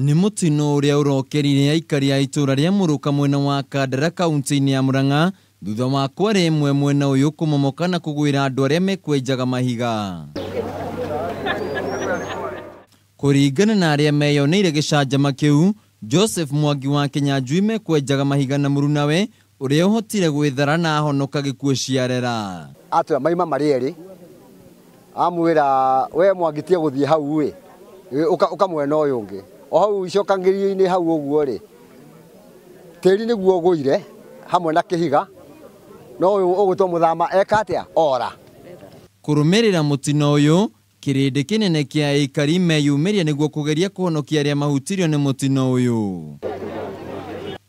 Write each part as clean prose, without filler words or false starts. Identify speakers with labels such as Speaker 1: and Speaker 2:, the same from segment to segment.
Speaker 1: Nĩ mũtino ũrĩa ũrokerire aikari a itũra rĩa Mũrũka mwena wa Kandara kaunti-inĩ ya Murang'a thutha wa kware ĩmwe mwena ũyũ kũmomoka na kũgwĩra andũ arĩa mekwenjaga mahiga. Kũringana na arĩa meyoneire gĩcanjama kĩu, Joseph Mwangi wa Kinyanjui mekwenjaga mahiga na mũrunawe ũrĩa ũhotire gwĩthara na ahonoka gĩkuũ ciarera.
Speaker 2: Atwĩra maima marĩ erĩ, amwĩra we Mwangi tie gũthiĩ hau ĩ, ũka mwena ũyũ ũngĩ. O hau icokangĩrio-inĩ hau ũguo rĩ, tĩri nĩguo ũgũire hamwe na kĩhiga, no ũyũ ũgwĩtwo mũthama eka atĩa? Ora.
Speaker 1: Kũrũmĩrĩra mũtino ũyũ, kĩrĩndĩ kĩnene kĩa aikari meyumĩria nĩguo kũgeria kũhonokia arĩa mahutirio nĩ mũtino ũyũ.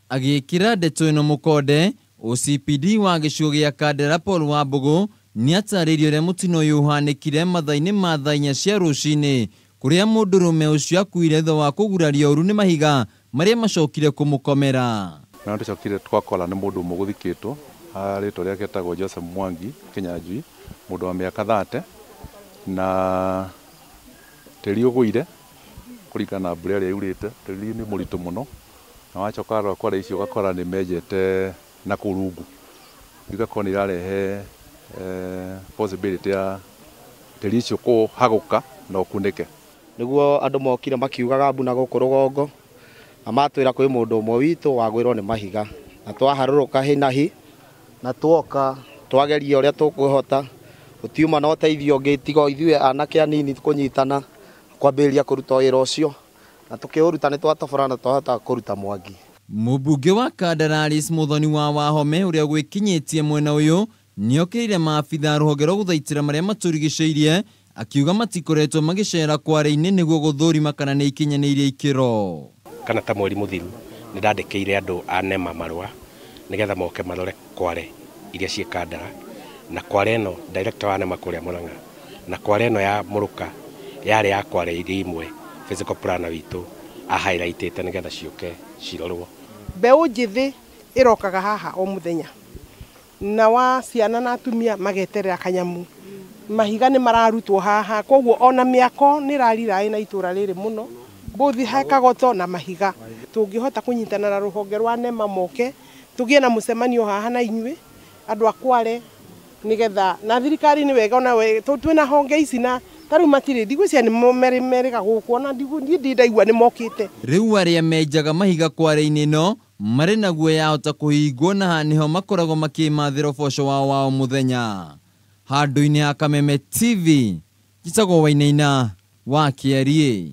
Speaker 1: Agĩkĩra ndeto ĩno mũkonde, OCPD wa gĩcigo gĩa Kandara Paul Wambũgũ nĩatarĩirie ũrĩa mũtino ũyũ ũhanĩkire mathaa-inĩ ma thaa inya cia rũcinĩ kũrĩa mũndũrũme ũcio akuire thutha wa kũgurario ũru nĩ mahiga marĩa macokire kũmũkomera.
Speaker 3: Na tũcokire twakora nĩ mũndũ ũmwe ũgũthikĩtwo, rĩtwa rĩake etagwo Joseph Mwangi Kinyanjui, mũndũ wa mĩaka 30, na tĩri ũgũire kũringana na mbura ĩrĩa yurĩte, tĩri nĩ mũritũ mũno, na wacoka warora kware icio ũgakora nĩ menjete na kũu rungu, igakorwo nĩ irarehe possibility ya tĩri ũcio kũhagũka na ũkunĩke.
Speaker 4: Nĩguo andũ mokire makiugaga mbu na gũkũ rũgongo, na matwĩra kwĩ mũndũ ũmwe witũ wagwĩrwo nĩ mahiga, na twaharũrũka hi na hi, na tuoka twageria ũrĩa tũkũhota, gũtiuma na ũteithio ũngĩ tiga ithuĩ anake anini kũnyitana kwambĩrĩria kũruta wĩra ũcio, na tũkĩũruta nĩ twatobora na twahota kũruta Mwangi.
Speaker 1: Mũmbunge wa Kandara Alice Muthoni wa Wahome ũrĩa gwĩkinyĩtie mwena ũyũ nĩokĩrĩire maabitha rũhonge rwa gũthaitĩra marĩa matũrigicĩirie akiuga matikoretwo magĩcera kware-inĩ nĩguo gũthũrima kana nĩ ikinyanĩirie ikĩro.
Speaker 5: Kana ta mweri mũthiru nĩ ndandĩkĩire andũ a NEMA marũa nĩgetha moke marore kware iria ciĩ Kandara, na kware ĩno director wa NEMA kũrĩa Murang'a, na kware ĩno ya Mũrũka yarĩ ya kware iria imwe physical planner witũ a highlightĩte nĩgetha ciũke cirorwo.
Speaker 6: Mbeũ njĩthĩ ĩrokaga haha o mũthenya, na wa ciana na atumia mageterera kanyamu, mahiga nĩ mararutwo haha, koguo ona mĩako nĩ ĩrarira na itũra rĩrĩ mũno, bothi he kagoto na mahiga. Tũngĩhota kũnyitana na rũhonge rwa NEMA moke tũgĩe na mũcemanio haha na inyuĩ andũ a Kware, nĩgetha na thirikari nĩ wega ona twĩna honge ici na ta rĩu matirĩ ndigwĩciria nĩ merĩga gũkũ, ona niĩ ndindaigua nĩ mokĩte.
Speaker 1: Rĩu arĩa menjaga mahiga kware-inĩ ĩno marĩ na guoya yahota kũhingwo na haha nĩho makoragwo makĩmathĩra ũboco wao wa o mũthenya. Handũ-inĩ ha Kameme TV, njĩtagwo Wainaina wa Kĩariĩ.